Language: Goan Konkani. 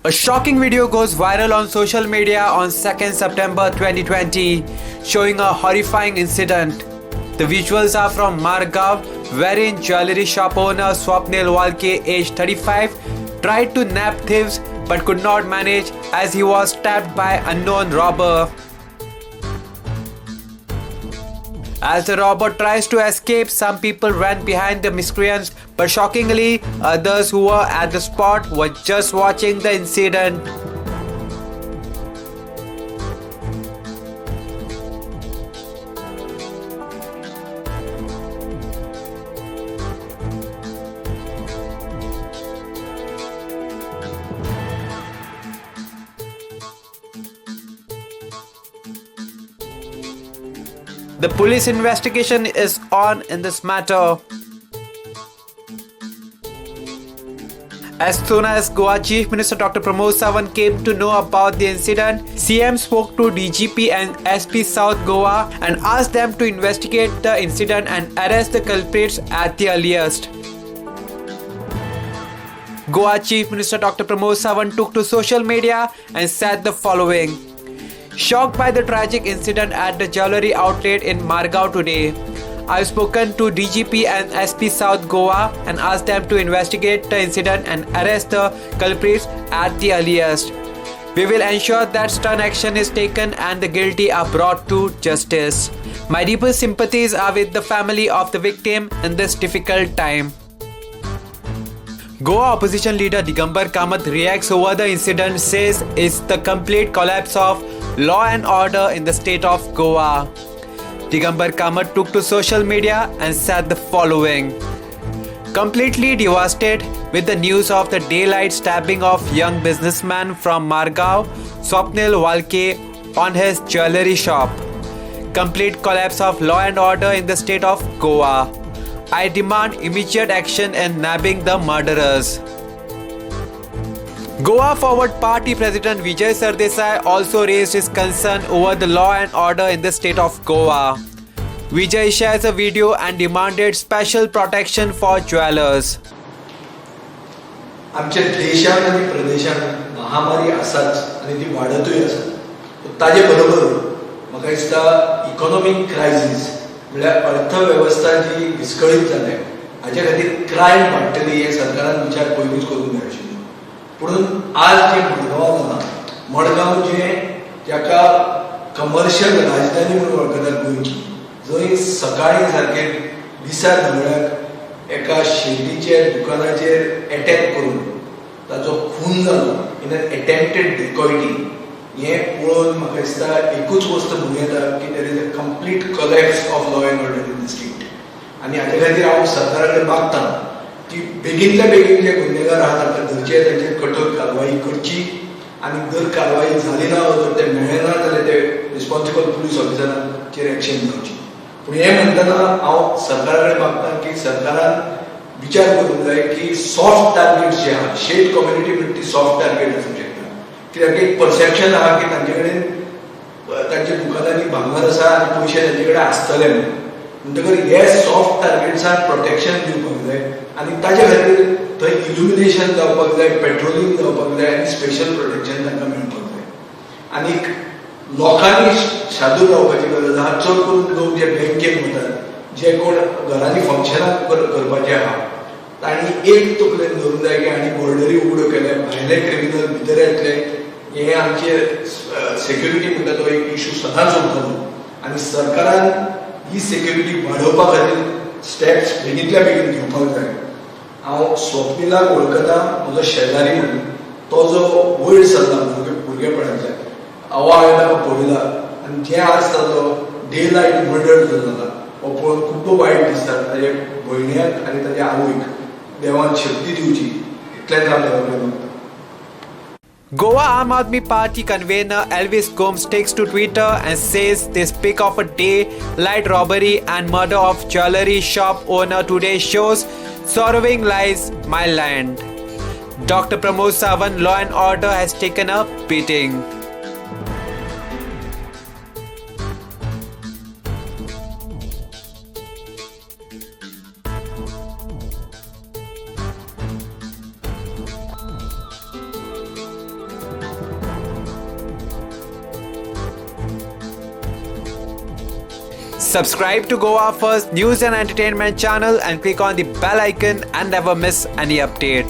A shocking video goes viral on social media on 2nd September 2020, showing a horrifying incident. The visuals are from Margao, wherein jewellery shop owner Swapnil Walke, aged 35, tried to nab thieves but could not manage as he was stabbed by unknown robber. As the robber tries to escape, some people ran behind the miscreants, but shockingly, others who were at the spot were just watching the incident. The police investigation is on in this matter. As soon as Goa Chief Minister Dr. Pramod Sawant came to know about the incident, CM spoke to DGP and SP South Goa and asked them to investigate the incident and arrest the culprits at the earliest. Goa Chief Minister Dr. Pramod Sawant took to social media and said the following. Shocked by the tragic incident at the jewellery outlet in Margao today, I've spoken to DGP and SP South Goa and asked them to investigate the incident and arrest the culprits at the earliest. We will ensure that stern action is taken and the guilty are brought to justice. My deepest sympathies are with the family of the victim in this difficult time. Goa opposition leader Digambar Kamat reacts over the incident, says it's the complete collapse of law and order in the state of Goa. Digambar Kamat took to social media and said the following. Completely devastated with the news of the daylight stabbing of young businessman from Margao, Swapnil Walke, on his jewellery shop. Complete collapse of law and order in the state of Goa. I demand immediate action in nabbing the murderers. Goa Forward Party President Vijay Sardesai also raised his concern over the law and order in the state of Goa. Vijay shares a video and demanded special protection for jewelers. आमच्या देशान आनी प्रदेशान महामारी आसाच आनी ती वाडतूय आसा. ताजे बरोबर म्हाका दिसता इकॉनॉमीक क्रायसीस म्हळ्यार अर्थवेवस्था जी विस्कळीत जाल्या हाजे खातीर क्रायम वाडटली हे सरकारान विचार पयलींच करूंक जाय आशिल्लो. पुणून आज जे मडगांवां जालां, मडगांव जें जाका कमर्शियल राजधानी म्हणून वळखतात गोंयची, जंय सकाळीं सारकें दिसा धवळ्याक एका शेटीचेर दुकानाचेर एटॅक करून ताचो खून जालो इन एन एटेम्प्टेड डेकॉयटी, हें पळोवन म्हाका दिसता एकूच वस्त म्हणूं येता की there is a complete collapse of law and order in the state. आनी हाजे खातीर हांव सरकारा कडेन मागतां की बेगीनल्या बेगीन जे गुन्हेगार आहा तांकां धरचे, तांचेर कठोर कारवाई करची आनी जर कारवाई जाली ना जर ते मेळ्ळे ना जाल्यार ते रिस्पॉन्सिबल पुलीस ऑफिसरांचेर एक्शन जावची. पूण हें म्हणटना हांव सरकारा कडेन मागता की सरकारान विचार करूंक जाय की सॉफ्ट टार्गेट जे आहा, शेट कम्युनिटी म्हणटा ती सॉफ्ट टार्गेट आसूंक शकता. कित्याक एक परसेप्शन आहा की तांचे कडेन तांच्या दुकानांनी भांगर आसा आनी पयशे तांचे कडेन आसतले म्हणून. म्हणटकर हे सॉफ्ट टार्गेट्सांक प्रोटेक्शन दिवपाक जाय आनी ताजे खातीर थंय इल्युमिनेशन जावपाक जाय, पेट्रोलिंग जावपाक जाय आनी स्पेशल प्रोटेक्शन तांकां मेळपाक जाय. आनीक लोकांनी शादूर रावपाची गरज आहा. चड करून लोक जे बँकेन वतात, जे कोण घरांनी फंक्शनां करपाचें आहा तांणी एक तकलेन धरूंक जाय की आनी बॉर्डरी उगड्यो केल्या, भायले क्रिमिनल भितर येतले, हें आमचे सेक्युरिटी म्हणटा तो एक इशू सदांच उरतलो आनी सरकारान ही सेक्युरिटी वाडोवपा खातीर स्टेप्स बेगींतल्या बेगीन घेवपाक जाय. हांव स्वप्निलाक वळखता, म्हजो शेजारी म्हणून. तो जो वयर सरला भुरगेपणांतल्यान, हांव हांवें ताका पळयला आनी जें आज ताचो डे लायट मर्डर जो जाला हो पळोवन खूब वायट दिसता. ताजे भयण्याक आनी ताज्या आवयक देवान शक्ती दिवची इतलेंच हांव देवा कडेन मागता. Goa Aam Aadmi Party convener Elvis Gomes takes to Twitter and says this pic of a daylight robbery and murder of jewellery shop owner today shows sorrowing lies my land. Dr. Pramod Sawant, law and order has taken a beating. Subscribe to Goa First News and Entertainment channel and click on the bell icon and never miss any update.